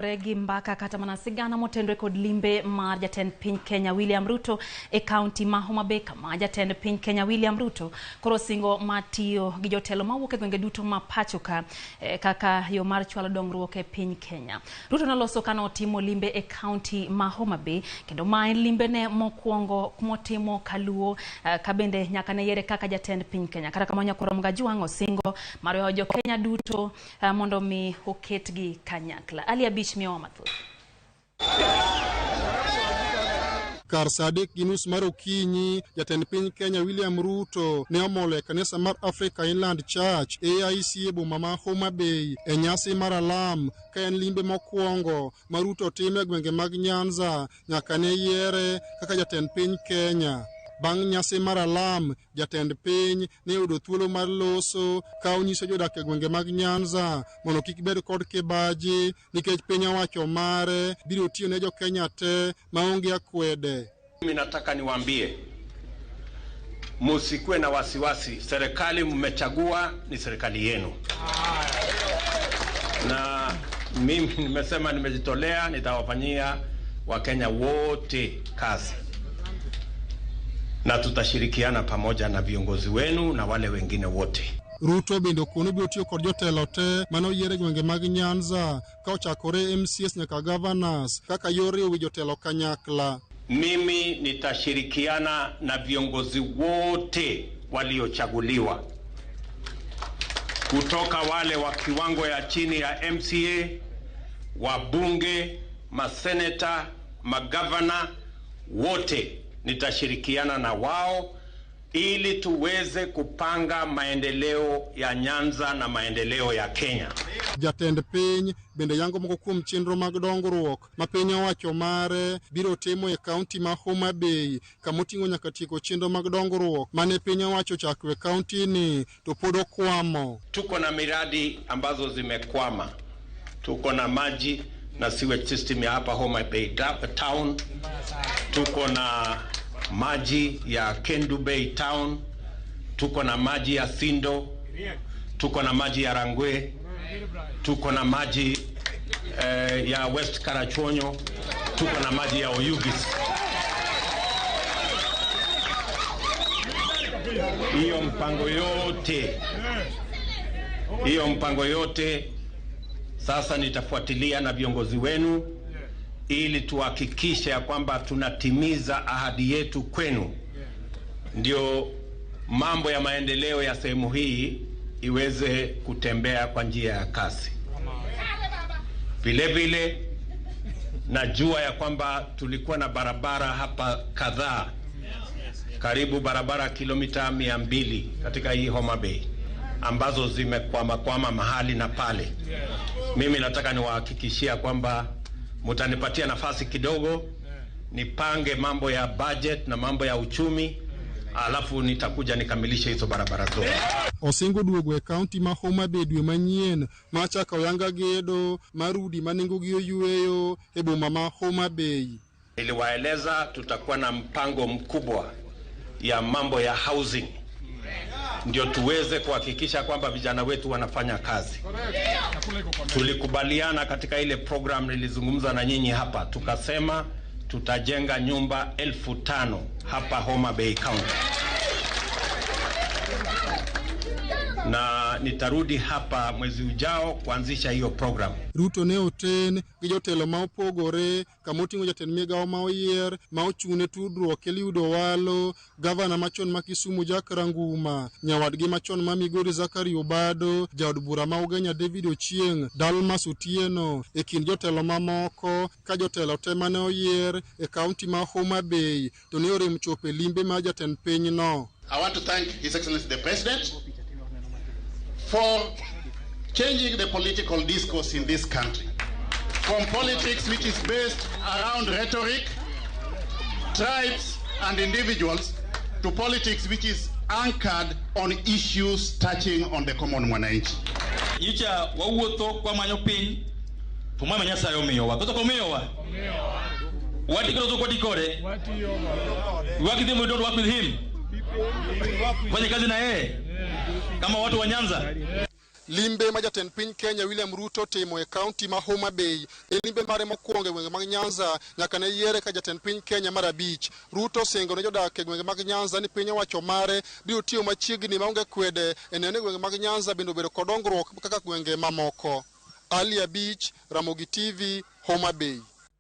Gi mbaka kata mana sigana motenore kod limbe mar jatend piny Kenya William Ruto e kaunti ma Homa Bay, kama jatend piny Kenya William Ruto koro singo mar tiyo gi jotelo mawuok e gwenge duto ma pacho ka kaka yo mar chwalo dongruok e piny Kenya. Ruto noloso kane otimo limbe e kaunti ma Homa Bay, kendo ma en limbene mokwongo motimo kaluo ka bende nyaka ne yiere kaka jatend piny Kenya. Kata kamano, Nyakwar Mgajuang' osingo mar weyo jo Kenya duto mondo mi oketgi kanyakla. Ali Abich miyowa mathoth. Kar saa 3:30 mar okinyi, jatend piny Kenya William Ruto ne omolo e kanisa mar Africa Inland Church AIC e boma ma Homa Bay e nyasi mar alam, ka en limbe mokwongo ma Ruto timo e gwenge mag Nyanza nyaka ne yiere kaka jatend piny Kenya. Bang' nyasi mar alam, jatend piny ne oyudo thuolo mar loso ka onyiso jodak e gwenge mag Nyanza mondo kik bed kod kibaji, nikech piny owacho mare biro tiyo ne jo-Kenya te maonge akwede. Mimi nataka niwaambie, musikuwe na wasiwasi, serikali mmechagua ni serikali yenu, na mimi nimesema nimejitolea, nitawafanyia Wakenya wote kazi na tutashirikiana pamoja na viongozi wenu na wale wengine wote. Ruto bende okono biro tiyo kod jotelo te mane oyier e gwenge mag Nyanza ka ochakore MCAs nyaka governors kaka yor riwo wi jotelo kanyakla. Mimi nitashirikiana na viongozi wote waliochaguliwa, kutoka wale wa kiwango ya chini ya MCA, wabunge, maseneta, magavana, wote nitashirikiana na wao ili tuweze kupanga maendeleo ya Nyanza na maendeleo ya Kenya. Jatend piny bende yango moko kuom chenro mag dongruok ma piny owacho mare biro timo e kaunti ma Homa Bay, kamoting'o nyaka tieko chenro mag dongruok mane piny owacho ochako e kaunti ni to pod okwamo. Tuko na miradi ambazo zimekwama. Tuko na maji na sewage system ya hapa Homa Bay Town. Tuko na maji ya Kendu Bay Town, tuko na maji ya Sindo, tuko na maji ya Rangwe, tuko na maji ya West Karachuonyo, tuko na maji ya Oyugis. Hiyo mpango yote, hiyo mpango yote sasa nitafuatilia na viongozi wenu ili tuhakikishe ya kwamba tunatimiza ahadi yetu kwenu, ndio mambo ya maendeleo ya sehemu hii iweze kutembea kwa njia ya kasi. Vile vile najua ya kwamba tulikuwa na barabara hapa kadhaa, karibu barabara kilomita 200 katika hii Homa Bay ambazo zimekwama mahali na pale. Mimi nataka niwahakikishia kwamba mutanipatia nafasi kidogo nipange mambo ya budget na mambo ya uchumi, alafu nitakuja nikamilishe hizo barabara zote. Osingo duogo e kaunti ma Homa Bay dwe manyien ma chako oyanga gedo mar udi ma nengogi oyweyo e boma ma Homa Bay. Niliwaeleza tutakuwa na mpango mkubwa ya mambo ya housing, ndio tuweze kuhakikisha kwamba vijana wetu wanafanya kazi. Tulikubaliana katika ile program nilizungumza na nyinyi hapa, tukasema tutajenga nyumba 5,000 hapa Homa Bay County. Na nitarudi hapa mwezi ujao kuanzisha hiyo program. Ruto ne oten gi jotelo ma opogore kamoting'o jatend migawo ma oyier ma ochung'ne tudruok Eliud Owalo, gavana machon ma Kisumu Jack Ranguma, nyawadgi machon ma Migori Zachary Obado, jaod bura ma Ugenya David Ochieng', Dalmas Otieno e kind jotelo mamoko, ka jotelo te mane oyier e kaunti ma Homa Bay to ne orem chopo e limbe mar jatend pinyno. I want to thank His Excellency the President for changing the political discourse in this country from politics which is based around rhetoric, tribes and individuals to politics which is anchored on issues touching on the common mwananchi. Nyicha wawuotho kwa manyo piny to mama Nyasaye omiyowa. Koso omiyowa? Wati kode? Work with him, we don't work with him. Fanya kazi na yeye kama watu wa Nyanza. Limbe ma jatend piny Kenya William Ruto timo e kaunti ma Homa Bay e limbe mare mokwongo e gwenge mag Nyanza nyaka ne yiere ka jatend piny Kenya mar abich. Ruto osingo ne jodak e gwenge mag Nyanza ni piny owacho mare biro tiyo machiegni maonge kwede e neno ni gwenge mag Nyanza bende obedo kod dongruok kaka gwenge mamoko. Ali Abich, Ramogi TV, Homa Bay.